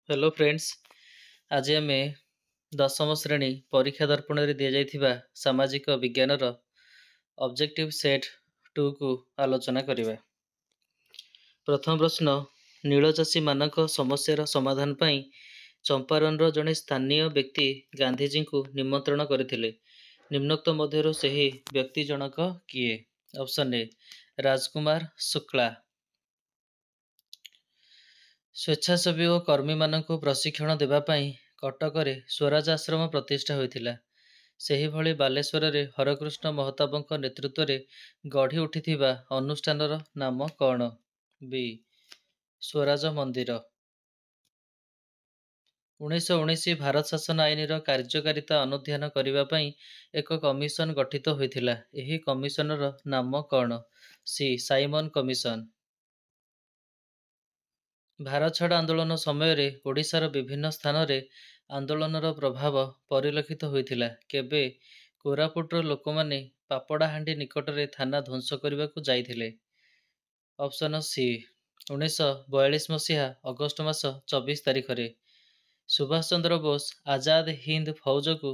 Hello friends, ଆଜି ଆମେ ଦଶମ ଶ୍ରେଣୀ ପରୀକ୍ଷା ଦର୍ପଣରେ ଦିଆଯାଇଥିବା ସାମାଜିକ ବିଜ୍ଞାନର ଅବଜେକ୍ଟିଭ୍ ସେଟ୍ 2କୁ ଆଲୋଚନା କରିବା। ପ୍ରଥମ ପ୍ରଶ୍ନ, ନୀଳ ଚାଷୀମାନଙ୍କ ସମସ୍ୟାର ସମାଧାନ ପାଇଁ ଚମ୍ପାରନର ଜଣେ ସ୍ଥାନୀୟ ବ୍ୟକ୍ତି ଗାନ୍ଧିଜୀଙ୍କୁ ନିମନ୍ତ୍ରଣ କରିଥିଲେ। ନିମ୍ନୋକ୍ତ ମଧ୍ୟରୁ ସେହି ବ୍ୟକ୍ତି ଜଣକ କିଏ? Option A, Rajkumar Shukla. ସ୍ୱେଚ୍ଛାସେବୀ ଓ କର୍ମୀମାନଙ୍କୁ ପ୍ରଶିକ୍ଷଣ ଦେବା ପାଇଁ କଟକରେ ସ୍ୱରାଜ ଆଶ୍ରମ ପ୍ରତିଷ୍ଠା ହୋଇଥିଲା। ସେହିଭଳି ବାଲେଶ୍ୱରରେ ହରେକୃଷ୍ଣ ମହତାବଙ୍କ ନେତୃତ୍ୱରେ ଗଢ଼ି ଉଠିଥିବା ଅନୁଷ୍ଠାନର ନାମ କ'ଣ? ବି, ସ୍ୱରାଜ ମନ୍ଦିର। 1919 ଭାରତ ଶାସନ ଆଇନର କାର୍ଯ୍ୟକାରିତା ଅନୁଧ୍ୟାନ କରିବା ପାଇଁ ଏକ କମିଶନ ଗଠିତ ହୋଇଥିଲା। ଏହି କମିଶନର ନାମ କ'ଣ? C, Simon commission. Bharat Chhad ଆନ୍ଦୋଳନ ସମୟରେ ଓଡ଼ିଶାର ବିଭିନ୍ନ ସ୍ଥାନରେ ଆନ୍ଦୋଳନର ପ୍ରଭାବ ପରିଲକ୍ଷିତ ହୋଇଥିଲା। କେବେ କୋରାପୁଟର ଲୋକମାନେ ପାପଡ଼ାହାଣ୍ଡି ନିକଟରେ ଥାନା ଧ୍ୱଂସ କରିବାକୁ ଯାଇଥିଲେ? ଅପସନ୍ ସି, 1942 ମସିହା ଅଗଷ୍ଟ ମାସ 24 ତାରିଖରେ। ସୁଭାଷ ଚନ୍ଦ୍ର ବୋଷ ଆଜାଦ ହିନ୍ଦ ଫୌଜକୁ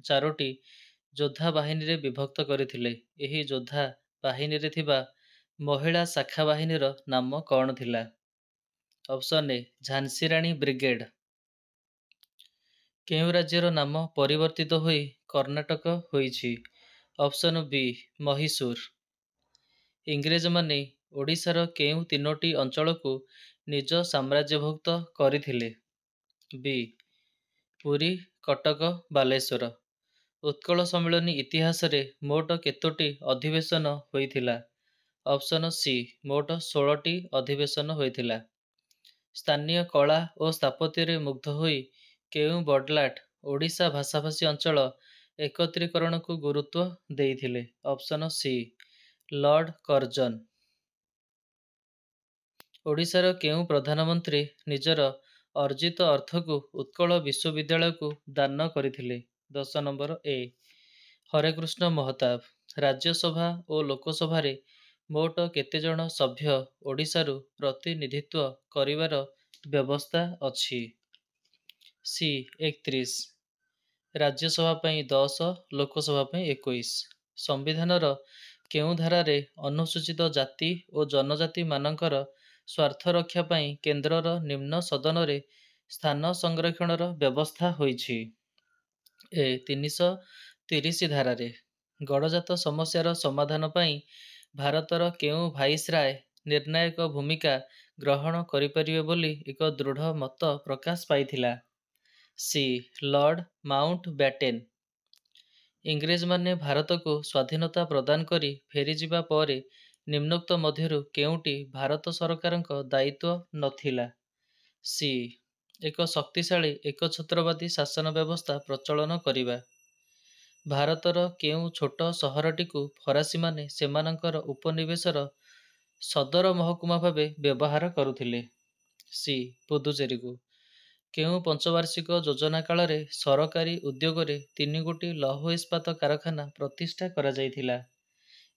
ଚାରୋଟି ଯୋଦ୍ଧା ବାହିନୀରେ ବିଭକ୍ତ କରିଥିଲେ। ଏହି ଯୋଦ୍ଧା ବାହିନୀରେ ଥିବା ମହିଳା ଶାଖା ବାହିନୀର ନାମ କ'ଣ ଥିଲା? Option A, Jhansi Rani brigade. କେଉଁ ରାଜ୍ୟର ନାମ ପରିବର୍ତ୍ତିତ ହୋଇ କର୍ଣ୍ଣାଟକ ହୋଇଛି? Option B, Mysore. ଇଂରେଜମାନେ ଓଡ଼ିଶାର କେଉଁ ତିନୋଟି ଅଞ୍ଚଳକୁ ନିଜ ସାମ୍ରାଜ୍ୟଭୁକ୍ତ କରିଥିଲେ? ବି, ପୁରୀ, କଟକ, ବାଲେଶ୍ୱର। ଉତ୍କଳ ସମ୍ମିଳନୀ ଇତିହାସରେ ମୋଟ କେତୋଟି ଅଧିବେଶନ ହୋଇଥିଲା? ଅପସନ୍ ସି, ମୋଟ 16ଟି ଅଧିବେଶନ ହୋଇଥିଲା। ସ୍ଥାନୀୟ କଳା ଓ ସ୍ଥାପତ୍ୟରେ ମୁଗ୍ଧ ହୋଇ କେଉଁ ବଡ଼ଲାଟ ଓଡ଼ିଶା ଭାଷାଭାଷୀ ଅଞ୍ଚଳ ଏକତ୍ରୀକରଣକୁ ଗୁରୁତ୍ୱ ଦେଇଥିଲେ? Option C, Lord Curzon. ଓଡ଼ିଶାର କେଉଁ ପ୍ରଧାନମନ୍ତ୍ରୀ ନିଜର ଅର୍ଜିତ ଅର୍ଥକୁ ଉତ୍କଳ ବିଶ୍ୱବିଦ୍ୟାଳୟକୁ ଦାନ କରିଥିଲେ? 10 ନମ୍ବର ଏ, ହରେକୃଷ୍ଣ ମହତାବ। ରାଜ୍ୟସଭା ଓ ଲୋକସଭାରେ ମୋଟ କେତେଜଣ ସଭ୍ୟ ଓଡ଼ିଶାରୁ ପ୍ରତିନିଧିତ୍ୱ କରିବାର ବ୍ୟବସ୍ଥା ଅଛି? ସି, 31। ରାଜ୍ୟସଭା ପାଇଁ 10, ଲୋକସଭା ପାଇଁ 21। ସମ୍ବିଧାନର କେଉଁ ଧାରାରେ ଅନୁସୂଚିତ ଜାତି ଓ ଜନଜାତିମାନଙ୍କର ସ୍ୱାର୍ଥ ରକ୍ଷା ପାଇଁ କେନ୍ଦ୍ରର ନିମ୍ନ ସଦନରେ ସ୍ଥାନ ସଂରକ୍ଷଣର ବ୍ୟବସ୍ଥା ହୋଇଛି? ଏ, 330 ଧାରାରେ। ଗଡ଼ଜାତ ସମସ୍ୟାର ସମାଧାନ ପାଇଁ ଭାରତର କେଉଁ ଭାଇସରାୟ ନିର୍ଣ୍ଣାୟକ ଭୂମିକା ଗ୍ରହଣ କରିପାରିବେ ବୋଲି ଏକ ଦୃଢ଼ ମତ ପ୍ରକାଶ ପାଇଥିଲା? C, Lord Mountbatten. ଇଂରେଜମାନେ ଭାରତକୁ ସ୍ୱାଧୀନତା ପ୍ରଦାନ କରି ଫେରିଯିବା ପରେ ନିମ୍ନୋକ୍ତ ମଧ୍ୟରୁ କେଉଁଟି ଭାରତ ସରକାରଙ୍କ ଦାୟିତ୍ୱ ନଥିଲା? ସି, ଏକ ଶକ୍ତିଶାଳୀ ଏକଛତ୍ରବାଦୀ ଶାସନ ବ୍ୟବସ୍ଥା ପ୍ରଚଳନ କରିବା। ଭାରତର କେଉଁ ଛୋଟ ସହରଟିକୁ ଫରାସୀମାନେ ସେମାନଙ୍କର ଉପନିବେଶର ସଦର ମହକୁମା ଭାବେ ବ୍ୟବହାର କରୁଥିଲେ? ସି, ପୁଦୁଚେରିକୁ। କେଉଁ ପଞ୍ଚବାର୍ଷିକ ଯୋଜନା କାଳରେ ସରକାରୀ ଉଦ୍ୟୋଗରେ ତିନିଗୋଟି ଲୌହ ଇସ୍ପାତ କାରଖାନା ପ୍ରତିଷ୍ଠା କରାଯାଇଥିଲା?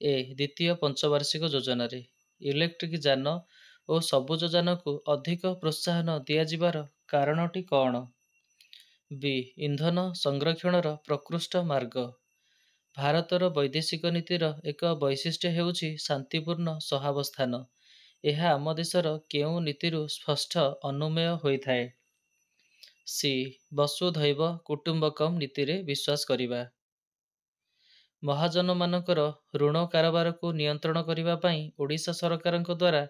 ଏ, ଦ୍ୱିତୀୟ ପଞ୍ଚବାର୍ଷିକ ଯୋଜନାରେ। ଇଲେକ୍ଟ୍ରିକ୍ ଯାନ ଓ ସବୁଜ ଯାନକୁ ଅଧିକ ପ୍ରୋତ୍ସାହନ ଦିଆଯିବାର କାରଣଟି କ'ଣ? ବି, ଇନ୍ଧନ ସଂରକ୍ଷଣର ପ୍ରକୃଷ୍ଟ ମାର୍ଗ। ଭାରତର ବୈଦେଶିକ ନୀତିର ଏକ ବୈଶିଷ୍ଟ୍ୟ ହେଉଛି ଶାନ୍ତିପୂର୍ଣ୍ଣ ସହାବସ୍ଥାନ। ଏହା ଆମ ଦେଶର କେଉଁ ନୀତିରୁ ସ୍ପଷ୍ଟ ଅନୁମେୟ ହୋଇଥାଏ? ସି, ବସୁଧୈବ କୁଟୁମ୍ବକମ୍ ନୀତିରେ ବିଶ୍ୱାସ କରିବା। ମହାଜନମାନଙ୍କର ଋଣ କାରବାରକୁ ନିୟନ୍ତ୍ରଣ କରିବା ପାଇଁ ଓଡ଼ିଶା ସରକାରଙ୍କ ଦ୍ୱାରା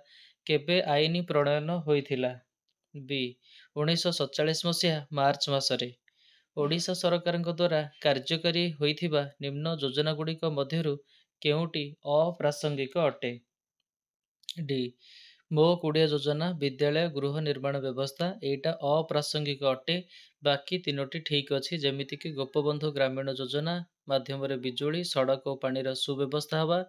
କେବେ ଆଇନ ପ୍ରଣୟନ ହୋଇଥିଲା? ବି, 1947 ମସିହା ମାର୍ଚ୍ଚ ମାସରେ। ଓଡ଼ିଶା ସରକାରଙ୍କ ଦ୍ୱାରା କାର୍ଯ୍ୟକାରୀ ହୋଇଥିବା ନିମ୍ନ ଯୋଜନାଗୁଡ଼ିକ ମଧ୍ୟରୁ କେଉଁଟି ଅପ୍ରାସଙ୍ଗିକ ଅଟେ? ଡି, ମୋ କୁଡ଼ିଆ ଯୋଜନା, ବିଦ୍ୟାଳୟ ଗୃହ ନିର୍ମାଣ ବ୍ୟବସ୍ଥା, ଏଇଟା ଅପ୍ରାସଙ୍ଗିକ ଅଟେ। ବାକି ତିନୋଟି ଠିକ୍ ଅଛି, ଯେମିତିକି ଗୋପବନ୍ଧୁ ଗ୍ରାମୀଣ ଯୋଜନା ମାଧ୍ୟମରେ ବିଜୁଳି, ସଡ଼କ ଓ ପାଣିର ସୁବ୍ୟବସ୍ଥା ହେବା,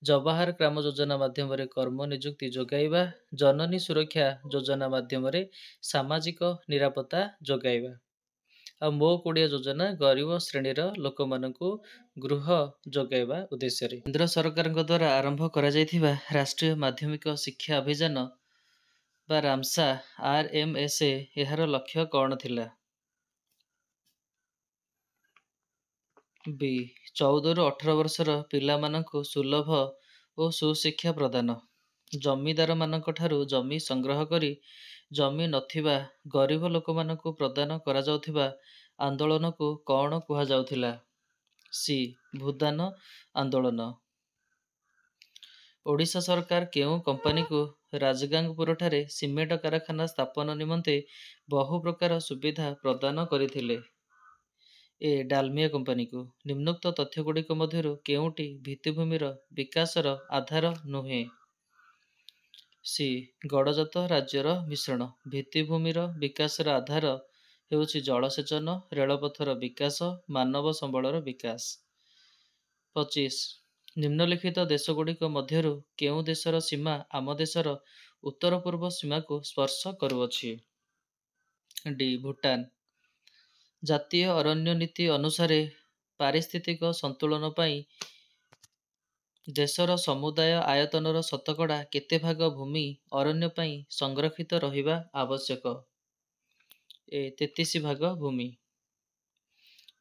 ଜବାହର ଗ୍ରାମ ଯୋଜନା ମାଧ୍ୟମରେ କର୍ମ ନିଯୁକ୍ତି ଯୋଗାଇବା, ଜନନୀ ସୁରକ୍ଷା ଯୋଜନା ମାଧ୍ୟମରେ ସାମାଜିକ ନିରାପତ୍ତା ଯୋଗାଇବା, ଆଉ ମୋ କୁଡ଼ିଆ ଯୋଜନା ଗରିବ ଶ୍ରେଣୀର ଲୋକମାନଙ୍କୁ ଗୃହ ଯୋଗାଇବା ଉଦ୍ଦେଶ୍ୟରେ। କେନ୍ଦ୍ର ସରକାରଙ୍କ ଦ୍ୱାରା ଆରମ୍ଭ କରାଯାଇଥିବା ରାଷ୍ଟ୍ରୀୟ ମାଧ୍ୟମିକ ଶିକ୍ଷା ଅଭିଯାନ ବା ରାମସା RMSA ଏହାର ଲକ୍ଷ୍ୟ କ'ଣ ଥିଲା? ବି. 14ରୁ 18 ବର୍ଷର ପିଲାମାନଙ୍କୁ ସୁଲଭ ଓ ସୁଶିକ୍ଷା ପ୍ରଦାନ। ଜମିଦାରମାନଙ୍କଠାରୁ ଜମି ସଂଗ୍ରହ କରି ଜମି ନଥିବା ଗରିବ ଲୋକମାନଙ୍କୁ ପ୍ରଦାନ କରାଯାଉଥିବା ଆନ୍ଦୋଳନକୁ କ'ଣ କୁହାଯାଉଥିଲା? ସି. ଭୂଦାନ ଆନ୍ଦୋଳନ। ଓଡ଼ିଶା ସରକାର କେଉଁ କମ୍ପାନୀକୁ ରାଜଗାଙ୍ଗପୁରଠାରେ ସିମେଣ୍ଟ କାରଖାନା ସ୍ଥାପନ ନିମନ୍ତେ ବହୁ ପ୍ରକାର ସୁବିଧା ପ୍ରଦାନ କରିଥିଲେ? ଏ. ଡାଲମିଆ କମ୍ପାନୀକୁ। ନିମ୍ନୋକ୍ତ ତଥ୍ୟଗୁଡ଼ିକ ମଧ୍ୟରୁ କେଉଁଟି ଭିତ୍ତିଭୂମିର ବିକାଶର ଆଧାର ନୁହେଁ? ସି. ଗଡ଼ଜାତ ରାଜ୍ୟର ମିଶ୍ରଣ। ଭିତ୍ତିଭୂମିର ବିକାଶର ଆଧାର ହେଉଛି ଜଳସେଚନ, ରେଳପଥର ବିକାଶ, ମାନବ ସମ୍ବଳର ବିକାଶ। 25. ନିମ୍ନଲିଖିତ ଦେଶଗୁଡ଼ିକ ମଧ୍ୟରୁ କେଉଁ ଦେଶର ସୀମା ଆମ ଦେଶର ଉତ୍ତର-ପୂର୍ବ ସୀମାକୁ ସ୍ପର୍ଶ କରୁଅଛି? ଡି. ଭୁଟାନ। ଜାତୀୟ ଅରଣ୍ୟ ନୀତି ଅନୁସାରେ ପାରିସ୍ଥିତିକ ସନ୍ତୁଳନ ପାଇଁ ଦେଶର ସମୁଦାୟ ଆୟତନର ଶତକଡ଼ା କେତେ ଭାଗ ଭୂମି ଅରଣ୍ୟ ପାଇଁ ସଂରକ୍ଷିତ ରହିବା ଆବଶ୍ୟକ? ଏ. 33 ଭାଗ ଭୂମି।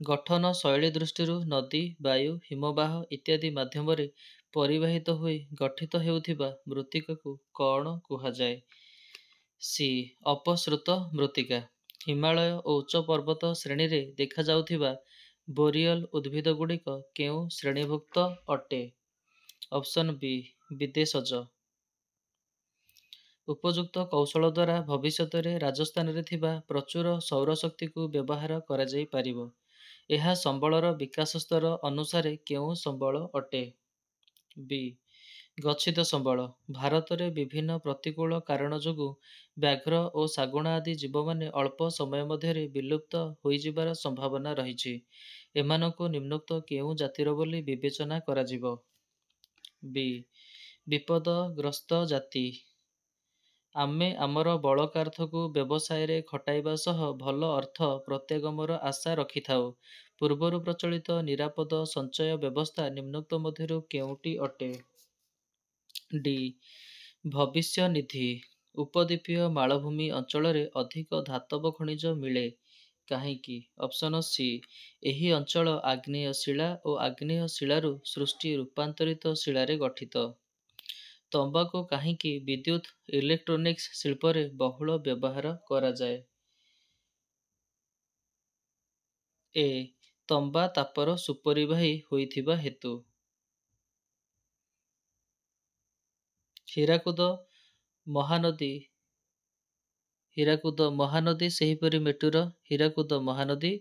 ଗଠନ ଶୈଳୀ ଦୃଷ୍ଟିରୁ ନଦୀ, ବାୟୁ, ହିମବାହ ଇତ୍ୟାଦି ମାଧ୍ୟମରେ ପରିବାହିତ ହୋଇ ଗଠିତ ହେଉଥିବା ମୃତ୍ତିକାକୁ କ'ଣ କୁହାଯାଏ? ସି. ଅପସୃତ ମୃତ୍ତିକା। ହିମାଳୟ ଓ ଉଚ୍ଚ ପର୍ବତ ଶ୍ରେଣୀରେ ଦେଖାଯାଉଥିବା ବୋରିଅଲ ଉଦ୍ଭିଦଗୁଡ଼ିକ କେଉଁ ଶ୍ରେଣୀଭୁକ୍ତ ଅଟେ? Option B. ବିଦେଶଜ। ଉପଯୁକ୍ତ କୌଶଳଦ୍ୱାରା ଭବିଷ୍ୟତରେ ରାଜସ୍ଥାନରେ ଥିବା ପ୍ରଚୁର ସୌରଶକ୍ତିକୁ ବ୍ୟବହାର କରାଯାଇପାରିବ। ଏହା ସମ୍ବଳର ବିକାଶ ସ୍ତର ଅନୁସାରେ କେଉଁ ସମ୍ବଳ ଅଟେ? ବି. ଗଚ୍ଛିତ ସମ୍ବଳ। ଭାରତରେ ବିଭିନ୍ନ ପ୍ରତିକୂଳ କାରଣ ଯୋଗୁଁ ବ୍ୟାଘ୍ର ଓ ଶାଗୁଣା ଆଦି ଜୀବମାନେ ଅଳ୍ପ ସମୟ ମଧ୍ୟରେ ବିଲୁପ୍ତ ହୋଇଯିବାର ସମ୍ଭାବନା ରହିଛି। ଏମାନଙ୍କୁ ନିମ୍ନୋକ୍ତ କେଉଁ ଜାତିର ବୋଲି ବିବେଚନା କରାଯିବ? ବି. ବିପଦଗ୍ରସ୍ତ ଜାତି। ଆମେ ଆମର ବଳକା ଅର୍ଥକୁ ବ୍ୟବସାୟରେ ଖଟାଇବା ସହ ଭଲ ଅର୍ଥ ପ୍ରତ୍ୟାଗମର ଆଶା ରଖିଥାଉ। ପୂର୍ବରୁ ପ୍ରଚଳିତ ନିରାପଦ ସଞ୍ଚୟ ବ୍ୟବସ୍ଥା ନିମ୍ନୋକ୍ତ ମଧ୍ୟରୁ କେଉଁଟି ଅଟେ? ଡି. ଭବିଷ୍ୟନିଧି। ଉପଦ୍ୱୀପୀୟ ମାଳଭୂମି ଅଞ୍ଚଳରେ ଅଧିକ ଧାତବ ଖଣିଜ ମିଳେ କାହିଁକି? Option C. ଏହି ଅଞ୍ଚଳ ଆଗ୍ନେୟ ଶିଳା ଓ ଆଗ୍ନେୟ ଶିଳାରୁ ସୃଷ୍ଟି ରୂପାନ୍ତରିତ ଶିଳାରେ ଗଠିତ। ତମ୍ବାକୁ କାହିଁକି ବିଦ୍ୟୁତ ଇଲେକ୍ଟ୍ରୋନିକ୍ସ ଶିଳ୍ପରେ ବହୁଳ ବ୍ୟବହାର କରାଯାଏ? ଏ. ତମ୍ବା ତାପର ସୁପରିବାହୀ ହୋଇଥିବା ହେତୁ। ହୀରାକୁଦ ମହାନଦୀ ହୀରାକୁଦ ମହାନଦୀ ସେହିପରି ମେଟୁର ହୀରାକୁଦ ମହାନଦୀ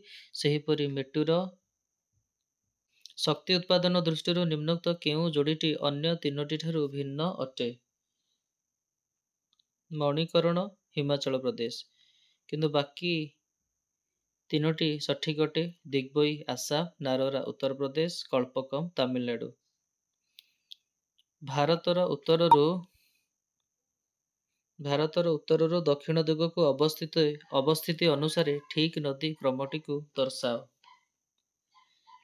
ସେହିପରି ମେଟୁର। ଶକ୍ତି ଉତ୍ପାଦନ ଦୃଷ୍ଟିରୁ ନିମ୍ନୋକ୍ତ କେଉଁ ଯୋଡ଼ିଟି ଅନ୍ୟ ତିନୋଟିଠାରୁ ଭିନ୍ନ ଅଟେ? ମଣିକରଣ ହିମାଚଳ ପ୍ରଦେଶ। କିନ୍ତୁ ବାକି ତିନୋଟି ସଠିକ୍ ଅଟେ। ଦିଗବୋଇ ଆସାମ, ନାରୋରା ଉତ୍ତରପ୍ରଦେଶ, କଳ୍ପକମ୍ ତାମିଲନାଡୁ। ଭାରତର ଉତ୍ତରରୁ ଦକ୍ଷିଣ ଦିଗକୁ ଅବସ୍ଥିତି ଅନୁସାରେ ଠିକ୍ ନଦୀ କ୍ରମଟିକୁ ଦର୍ଶାଅ।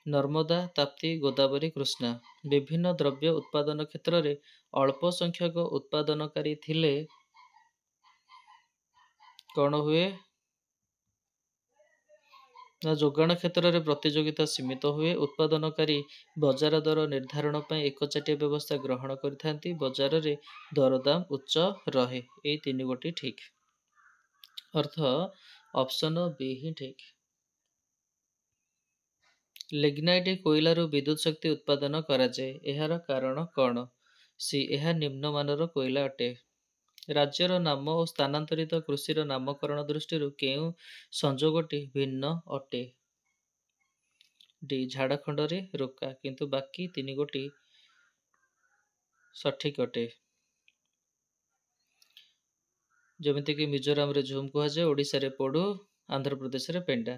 ନର୍ମଦା, ତାପ୍ତି, ଗୋଦାବରୀ, କୃଷ୍ଣା। ବିଭିନ୍ନ ଦ୍ରବ୍ୟ ଉତ୍ପାଦନ କ୍ଷେତ୍ରରେ ଅଳ୍ପ ସଂଖ୍ୟକ ଉତ୍ପାଦନକାରୀ ଥିଲେ କ'ଣ ହୁଏ ନା ଯୋଗାଣ କ୍ଷେତ୍ରରେ ପ୍ରତିଯୋଗିତା ସୀମିତ ହୁଏ, ଉତ୍ପାଦନକାରୀ ବଜାର ଦର ନିର୍ଦ୍ଧାରଣ ପାଇଁ ଏକଚାଟିଆ ବ୍ୟବସ୍ଥା ଗ୍ରହଣ କରିଥାନ୍ତି, ବଜାରରେ ଦରଦାମ ଉଚ୍ଚ ରହେ। ଏଇ ତିନି ଗୋଟି ଠିକ୍, ଅର୍ଥ ଅପସନ୍ ବି ହିଁ ଠିକ୍। ଲିଗ୍ନାଇଟ୍ କୋଇଲାରୁ ବିଦ୍ୟୁତ ଶକ୍ତି ଉତ୍ପାଦନ କରାଯାଏ, ଏହାର କାରଣ କ'ଣ? ସି. ଏହା ନିମ୍ନମାନର କୋଇଲା ଅଟେ। ରାଜ୍ୟର ନାମ ଓ ସ୍ଥାନାନ୍ତରିତ କୃଷିର ନାମକରଣ ଦୃଷ୍ଟିରୁ କେଉଁ ସଂଯୋଗଟି ଭିନ୍ନ ଅଟେ? ଡି. ଝାଡ଼ଖଣ୍ଡରେ ରୋକା। କିନ୍ତୁ ବାକି ତିନି ଗୋଟି ସଠିକ୍ ଅଟେ। ଯେମିତିକି ମିଜୋରାମରେ ଝୁମ୍ କୁହାଯାଏ, ଓଡ଼ିଶାରେ ପୋଡ଼ୁ, ଆନ୍ଧ୍ରପ୍ରଦେଶରେ ପେଣ୍ଡା।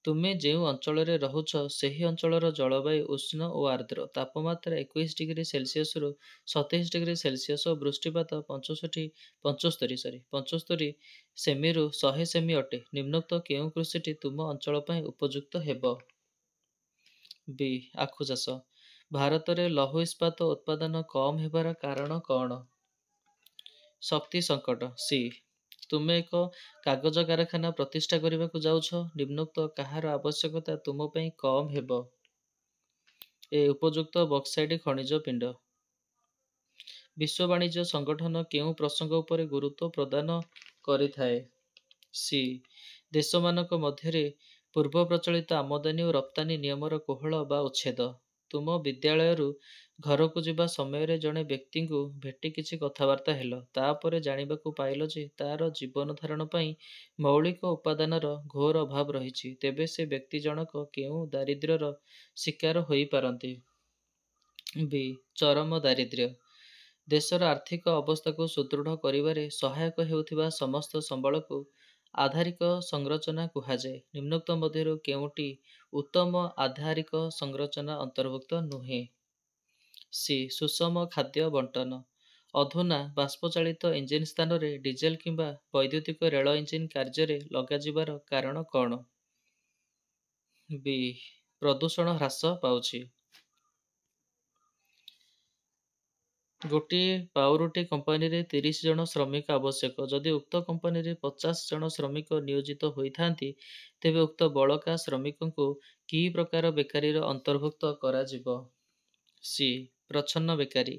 ତୁମେ ଯେଉଁ ଅଞ୍ଚଳରେ ରହୁଛ ସେହି ଅଞ୍ଚଳର ଜଳବାୟୁ ଉଷ୍ଣ ଓ ଆର୍ଦ୍ର। ତାପମାତ୍ରା 21 ଡିଗ୍ରୀ ସେଲସିୟସରୁ 27 ଡିଗ୍ରୀ ସେଲସିୟସ ଓ ବୃଷ୍ଟିପାତ 75 ସେମିରୁ 100 ସେମି ଅଟେ। ନିମ୍ନୋକ୍ତ କେଉଁ କୃଷିଟି ତୁମ ଅଞ୍ଚଳ ପାଇଁ ଉପଯୁକ୍ତ ହେବ? ବି. ଆଖୁ ଚାଷ। ଭାରତରେ ଲୌହ ଇସ୍ପାତ ଉତ୍ପାଦନ କମ୍ ହେବାର କାରଣ କ'ଣ? ଶକ୍ତି ସଙ୍କଟ। ସି। ତୁମେ ଏକ କାଗଜ କାରଖାନା ପ୍ରତିଷ୍ଠା କରିବାକୁ ଯାଉଛ। ନିମ୍ନୋକ୍ତ କାହାର ଆବଶ୍ୟକତା ତୁମ ପାଇଁ କମ୍ ହେବ? ଏ। ଉପଯୁକ୍ତ ବକ୍ସାଇଟ୍ ଖଣିଜ ପିଣ୍ଡ। ବିଶ୍ୱ ବାଣିଜ୍ୟ ସଂଗଠନ କେଉଁ ପ୍ରସଙ୍ଗ ଉପରେ ଗୁରୁତ୍ୱ ପ୍ରଦାନ କରିଥାଏ? ସି। ଦେଶମାନଙ୍କ ମଧ୍ୟରେ ପୂର୍ବ ପ୍ରଚଳିତ ଆମଦାନୀ ଓ ରପ୍ତାନି ନିୟମର କୋହଳ ବା ଉଚ୍ଛେଦ। ତୁମ ବିଦ୍ୟାଳୟରୁ ଘରକୁ ଯିବା ସମୟରେ ଜଣେ ବ୍ୟକ୍ତିଙ୍କୁ ଭେଟି କିଛି କଥାବାର୍ତ୍ତା ହେଲ। ତା'ପରେ ଜାଣିବାକୁ ପାଇଲ ଯେ ତା'ର ଜୀବନଧାରଣ ପାଇଁ ମୌଳିକ ଉପାଦାନର ଘୋର ଅଭାବ ରହିଛି। ତେବେ ସେ ବ୍ୟକ୍ତି ଜଣକ କେଉଁ ଦାରିଦ୍ର୍ୟର ଶିକାର ହୋଇପାରନ୍ତି? ବି। ଚରମ ଦାରିଦ୍ର୍ୟ। ଦେଶର ଆର୍ଥିକ ଅବସ୍ଥାକୁ ସୁଦୃଢ଼ କରିବାରେ ସହାୟକ ହେଉଥିବା ସମସ୍ତ ସମ୍ବଳକୁ ଆଧାରିକ ସଂରଚନା କୁହାଯାଏ। ନିମ୍ନୋକ୍ତ ମଧ୍ୟରୁ କେଉଁଟି ଉତ୍ତମ ଆଧାରିକ ସଂରଚନା ଅନ୍ତର୍ଭୁକ୍ତ ନୁହେଁ? ସି। ସୁଷମ ଖାଦ୍ୟ ବଣ୍ଟନ। ଅଧୁନା ବାଷ୍ପଚାଳିତ ଇଞ୍ଜିନ୍ ସ୍ଥାନରେ ଡିଜେଲ କିମ୍ବା ବୈଦ୍ୟୁତିକ ରେଳ ଇଞ୍ଜିନ୍ କାର୍ଯ୍ୟରେ ଲଗାଯିବାର କାରଣ କ'ଣ? ବି। ପ୍ରଦୂଷଣ ହ୍ରାସ ପାଉଛି। ଗୋଟିଏ ପାଉରୁଟି କମ୍ପାନୀରେ 30 ଜଣ ଶ୍ରମିକ ଆବଶ୍ୟକ। ଯଦି ଉକ୍ତ କମ୍ପାନୀରେ 50 ଜଣ ଶ୍ରମିକ ନିୟୋଜିତ ହୋଇଥାନ୍ତି, ତେବେ ଉକ୍ତ ବଳକା ଶ୍ରମିକଙ୍କୁ କି ପ୍ରକାର ବେକାରୀର ଅନ୍ତର୍ଭୁକ୍ତ କରାଯିବ? ସି। ପ୍ରଚ୍ଛନ୍ନ ବେକାରୀ।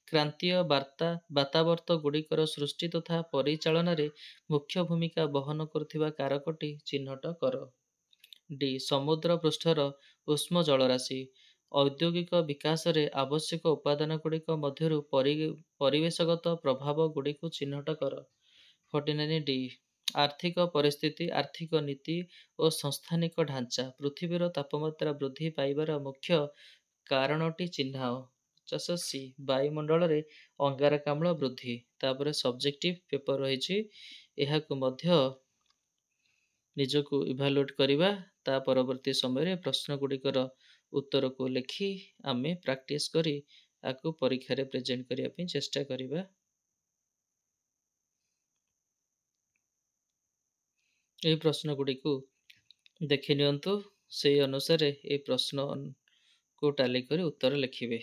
କ୍ରାନ୍ତୀୟ ବାର୍ତ୍ତା ବାତାବର୍ତ୍ତଗୁଡ଼ିକର ସୃଷ୍ଟି ତଥା ପରିଚାଳନାରେ ମୁଖ୍ୟ ଭୂମିକା ବହନ କରୁଥିବା କାରକଟି ଚିହ୍ନଟ କର। ଡି। ସମୁଦ୍ର ପୃଷ୍ଠର ଉଷ୍ମ ଜଳରାଶି। ଔଦ୍ୟୋଗିକ ବିକାଶରେ ଆବଶ୍ୟକ ଉପାଦାନଗୁଡ଼ିକ ମଧ୍ୟରୁ ପରିବେଶଗତ ପ୍ରଭାବଗୁଡ଼ିକୁ ଚିହ୍ନଟ କର। 49 ଡି। ଆର୍ଥିକ ପରିସ୍ଥିତି, ଆର୍ଥିକ ନୀତି ଓ ସଂସ୍ଥାନିକ ଢାଞ୍ଚା। ପୃଥିବୀର ତାପମାତ୍ରା ବୃଦ୍ଧି ପାଇବାର ମୁଖ୍ୟ କାରଣଟି ଚିହ୍ନାଅ। 50 ସି। ବାୟୁମଣ୍ଡଳରେ ଅଙ୍ଗାରକାମ୍ଳ ବୃଦ୍ଧି। ତାପରେ ସବଜେକ୍ଟିଭ ପେପର ରହିଛି, ଏହାକୁ ମଧ୍ୟ ନିଜକୁ ଇଭାଲୁଏଟ୍ କରିବା। ତା ପରବର୍ତ୍ତୀ ସମୟରେ ପ୍ରଶ୍ନଗୁଡ଼ିକର ଉତ୍ତରକୁ ଲେଖି ଆମେ ପ୍ରାକ୍ଟିସ୍ କରି ଆକୁ ପରୀକ୍ଷାରେ ପ୍ରେଜେଣ୍ଟ କରିବା ପାଇଁ ଚେଷ୍ଟା କରିବା। ଏହି ପ୍ରଶ୍ନଗୁଡ଼ିକୁ ଦେଖି ନିଅନ୍ତୁ, ସେଇ ଅନୁସାରେ ଏହି ପ୍ରଶ୍ନକୁ ଟାଲି କରି ଉତ୍ତର ଲେଖିବେ।